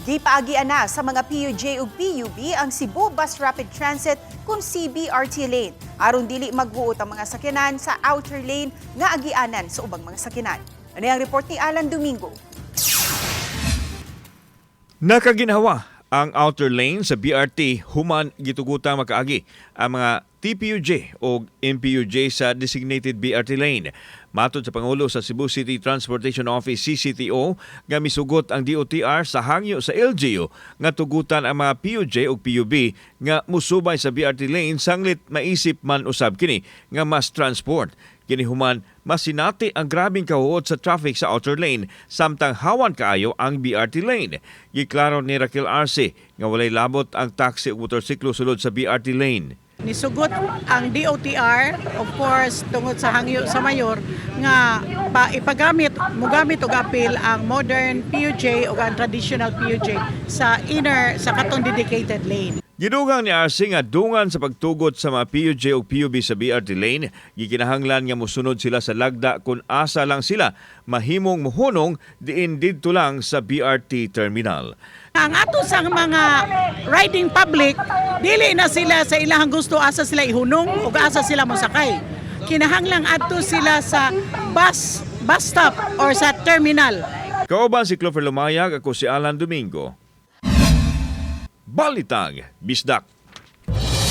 Gipaagian na sa mga PUJ ug PUB ang Cebu Bus Rapid Transit kung CBRT lane aron dili magbuot ang mga sakyanan sa outer lane nga agianan sa ubang mga sakyanan. Ano ang report ni Alan Domingo? Nakaginhawa ang outer lane sa BRT human gitugutang makaagi ang mga TPUJ o MPUJ sa designated BRT lane. Matod sa Pangulo sa Cebu City Transportation Office, CCTO, nga misugot ang DOTR sa hangyo sa LGU nga tugutan ang mga PUJ o PUB nga musubay sa BRT lane sanglit maisip man usab kini nga mass transport. Kini human masinati ang grabing kahuot sa traffic sa outer lane samtang hawan kaayo ang BRT lane. Giklaro ni Raquel Arce nga walay labot ang taxi ug motorsiklo sulod sa BRT lane. Nisugot ang DOTR, of course, tungod sa hangyo sa mayor nga pa ipagamit mugamit og apil ang modern PUJ o ang traditional PUJ sa inner, sa katong dedicated lane. Gidugang ni Arce nga dungan sa pagtugot sa mga PUJ ug PUB sa BRT lane, gikinahanglan nga mosunod sila sa lagda kung asa lang sila mahimong muhunong, diin didto lang sa BRT terminal. Ang ato sa mga riding public, dili na sila sa ilahang gusto asa sila ihunong ug asa sila mosakay. Kinahanglang adto sila sa bus bus stop or sa terminal. Kauban si Clover Lumayag, ako si Alan Domingo. Balitang Bisdak.